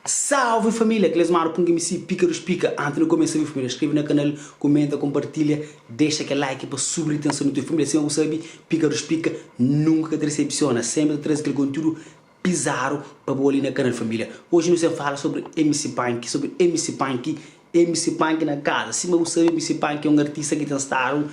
Salve família, Clesmar Punk MC, Pika dos Pika, antes de começa mi família, inscreve na canal, comenta, compartilha, deixa aquele like pa subir atenção na tua família, sima bu sabe, Pika dos Pika nunca ka ta decepciona, sempre ta traze aquele conteúdo bizarro pa bo ali na canal família. Hoje nu sem fala sobre MC Punk, sobre MC Punk, MC Punk na casa, sima bu sabe MC Punk é um artista ki tem stadu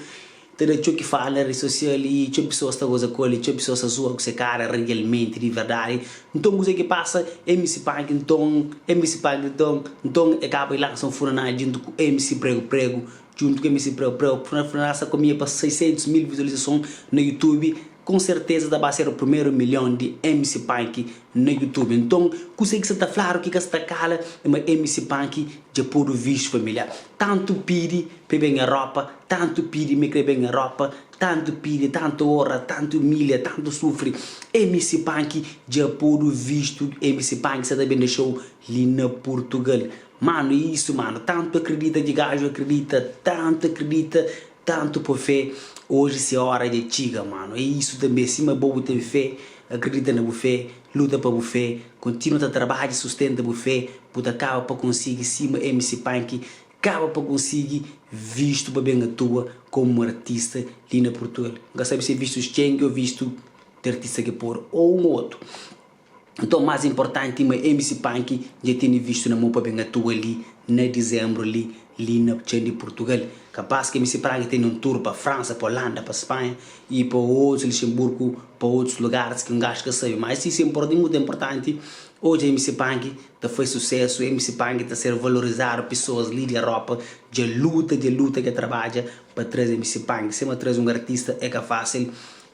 Ta da txeu ki fala na redi sosial i txeu pesoas ta goza ku el i txeu pesoas ta zua ku se kara realmenti di verdadi. Nton kuzê ki pasa? MC Pank nton, MC Pank nton, nton e kaba di lansa un funaná djuntu ku MC Prego Prego, djuntu ku MC Prego Prego, funaná sta ku mia pa 600 mil vizualizason na YouTube. Kon serteza ta ba ser primeru milhon di MC Pank na YouTube. Nton kuzê ki sa ta fladu ki ka sta kala é ma MC Pank dja podu vistu familia. Tantu pidi pa e ben Europa, tantu pidi ma e kre ben Europa, tantu pidi, tantu ora, tantu umilha, tantu sufri, MC Pank dja podu vistu, MC Pank sa ta ben dexau li na Purtugal. Manu é isu manu, tantu akredita ki gaju akredita, tantu akredita Tantu po fé, oji se ora dja txiga mano, é isu tanbe, sima bo bu ten fé, akredita na bu fé, luta pa bu fé, kontinua ta trabadja sustenta bu fé, bu ta kaba pa konsigi sima MC Panky kaba pa konsigi vistu pa ben atua komu artista li na Purtugal, N ka sabi si é vistu Schengen ou vistu di artista ki podu ou un otu. Nton más inportanti ma MC Panky dja tene vistu na mo pa ben atua li na dizembru li li na txen di Purtugal. Kapaz ki MC Panky tene un tur pa Fransa, pa Holanda, pa Spanha y pa otus Lixenburgu, pa otus lugaris ki un gaju ka sabe. Má si é mutu inportanti odja MC Panky ta fai susesu, MC Panky ta ser valorizadu, pesoas li di Eropa dja luta, dja luta dja trabadja pa traze MC Panky. Sima traze un artista é ka fásil.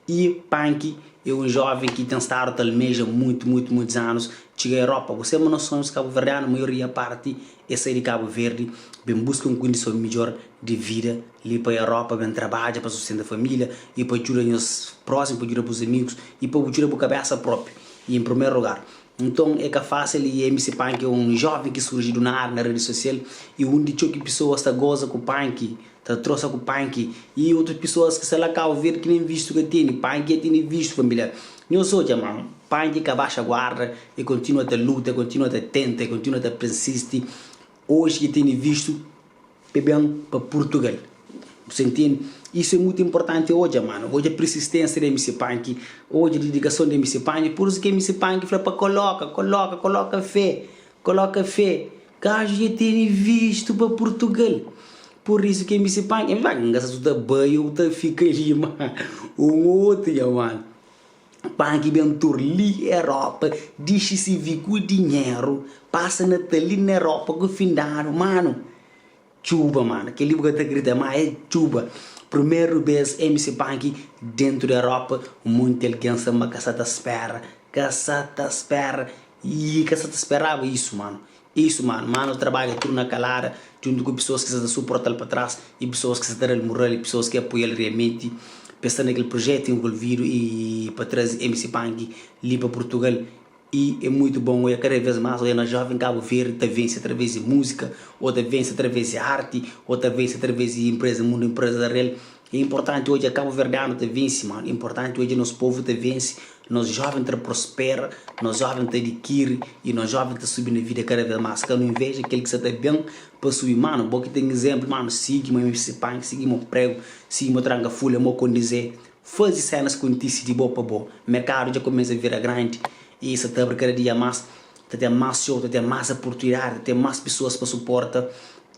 E Panky é un joven ki ten stadu ta almeja muitu, muitu, muitus anus txiga Europa. Ku sema nos sonhus kabuverdianu, maioria parti é sai di Kabu Verdi ben buska un kondison midjor di vida li pa Europa, ben trabadja pa sustenta familia y pa djuda nhos prósimu, pa djuda bus amigus y pa bu djuda bu kabesa propi y en primeru lugar. Nton é ka fásil y MC Panky é un joven ki surji du nada na redi sosial y undi txeu ki pisoas ta goza ku Panky. Ta trosa ku panki y otus pisoas ki sta la Cabo Verde ki nen vistu ka tene. Panki dja tene vistu familia. Nhos odja ma panki ka baxa guarda, e kontinua ta luta, e kontinua ta tenta, e kontinua ta persisti. Oji ki tene vistu pa e ben pa Purtugal. Bu sta intende? Isu é mutu inportanti odja mano. Odja persistensia di MC Panki, odja didikason di MC Panki. Pur isu ki MC Panki fla pa koloka, koloka, koloka fé, koloka fé. Gaju dja tene vistu pa Purtugal. Pur isu ki MC Pank, MC Pank N ka sa su ta bai ou ta fika li ma un otu nha manu. Pank ben tur li Eropa, dixi CV ku dinheru, pasa Natal li na Eropa ku fin di anu, manu. Txuba manu, kel li bu ka ta kridita ma é txuba. Primeru bes MC Pank dentu di Eropa, un monti algen sta ma ka sa ta spera, ka sa ta spera i ka sa ta speraba isu manu. Isu manu, manu trabadja tudu na kalada djuntu ku pesoas ki sa ta suportal pa tras i pesoas ki sa ta dal mural i pesoas ki apoial realmenti pa es sta na kel projetu envolvidu i pa traze MC Pank li pa Purtugal. I é muitu bon oia kada vez más oia na joven Kabu Verdi ta vense através di múzika ô ta vense através di arti ô ta vense através di inpreza mundu inprezarial. É inportanti odja kabuverdianu ta vense manu, é inportanti odja nos povu ta vense, nos joven ta prospera, nos joven ta adikiri i nos joven ta subi na vida kada vez más. Ka nu inveja kel ki sa ta ben pa subi manu, bo ki ten izénplu manu sigi mo MC Pank, sigi mo Prego, sigi mo Tranka Fulha, mo Kondizé. Faze senas kontise di bo pa bo. Merkadu dja kumesa vira grandi i sa ta abri kada dia más. Ta ten más show, ta ten más oportunidadi, ta ten más pesoas pa suporta.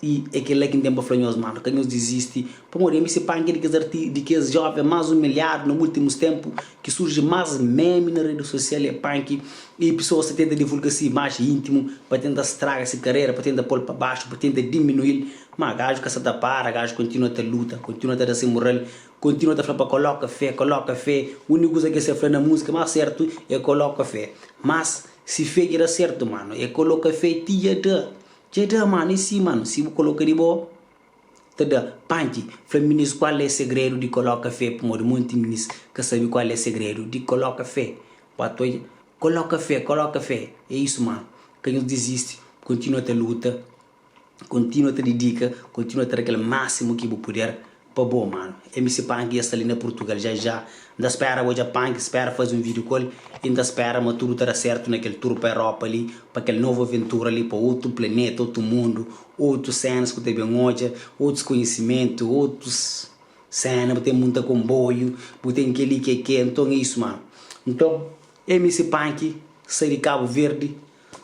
I é kel-la ki N ten pa fla nhos, manu, ka nhos dizisti. Pamodi MC Pank é di kes arti, di kes joven más umilhadu na últimus ténpu, ki surji más meme na redi sosial é Pank. I pesoas ta tenta divulga se imajen íntimu pa tenta straga se karera, pa tenta pô-l pa baxu, pa tenta diminui-l. Má gaju ka sa ta para, gaju kontinua ta luta, kontinua ta da se mural. Kontinua ta fla pa koloka fé, koloka fé. Uniku kuza ki es ta fla na musika mas sertu é koloka fé. Mas si fé dja da sertu manu, é koloka fé ti dja da. Dja da manu, é si manu, si bu koloka di bo ta da. Panki fla minis kual é segredu di koloka fé pamodi monti minis ka sabi kual é segredu di koloka fé. Ba ta odja, koloka fé, koloka fé. É isu manu, ka nhos dizisti, kontinua ta luta, kontinua ta didika, kontinua ta da kel masimu ki bu puder. pa bo mano. MC Panki dja sta li na Portugal já já. N ta spera odja Panki, spera fazi un video ku el y N ta spera ma tudu ta da sertu na kel tour pa Europa li, pa kel novu aventura li, pa otu planeta, otu mundu, otus senas ku ta ben odja, otus konhisimentu, otus sena, bu ten munta konboiu, bu ten keli ke ke, nton é isu mano. Nton MC Panki sai di Kabu Verdi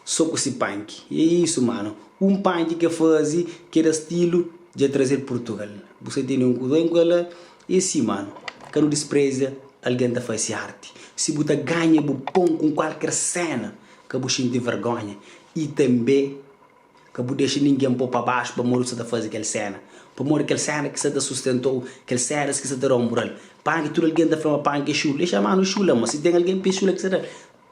so ku si panki, é isu mano, un panki ke fazi ke da stilu dja trazel Portugal, bu sa tene un kuza un kela é si mano, ka nu dispreza algen ta fasi arti, si bu ta ganha bu pon ku kualker sena ka bu xinti vergonha y tanbe. Ka bu dexa ningen pô pa baxu pamodi bu sta ta faze kel séna. Pamodi kel séna ki sta ta sustenta-u, kel sénas ki sta ta da-u mural. Panki, tudu algen ta fla ma panki é xulu. Dexa manu xula, ma si ten algen pa e xula ki sta da-l,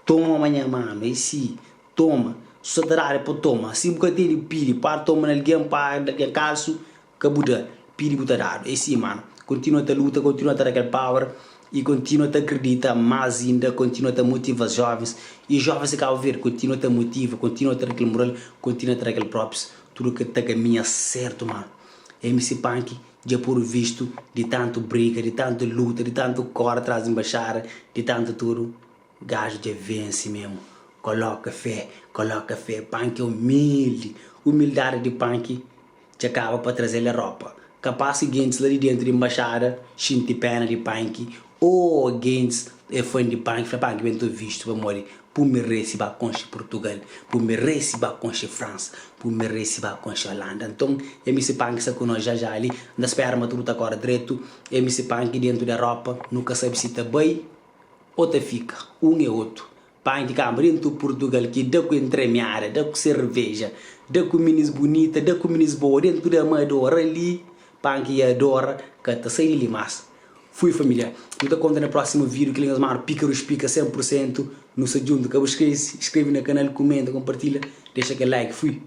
toma nha manu, é si, toma. Su sta ta dadu é pa toma. Si bu ka tene, pidi. Pa toma na algen, pa da algen kalsu, Ka bu da, pidi bu ta dadu. É si mano. Kontinua ta luta, kontinua ta da kel power y kontinua ta akredita más inda, kontinua ta motiva jovens y jovens di Cabo Verde kontinua ta motiva, kontinua ta da kel mural, kontinua ta da kel props, tudu ke ta kaminha sertu mano. MC Panky dja podu vistu di tantu briga, di tantu luta, di tantu kore tras di embaixada, di tantu tudu, gaju dja vense memu. Koloka fé, koloka fé, Panky é humildi, humildadi di Panky. Dja kaba pa traze-l Europa. Kapaz ki gentis la di dentu di nbaxada xinti pena di Panki o gentis é fan di Panki fla Panki ben ta vistu pamodi bu merese ba konxe Purtugal, bu merese ba konxe Fransa, bu merese ba konxe Olanda. Nton MC Panki sta ku nos já já li. N ta spera ma tudu ta kore dretu. MC Panki dentu di Europa nu ka sabe si ta bai o ta fika. Un é otu. Panki kanba dentu Purtugal ki da ku entremiada, da ku serveja, da ku minis bunita, da ku minis boa dentu di Amadora li Panki i adora ka ta sai di li mas. Fui familia. Nu ta konta na próximo vídeo kel nhos manu píkarus pika 100 por sentu nu sta djuntu ka bu skese inskreve na kanal kumenta konpartilha dexa kel like fui.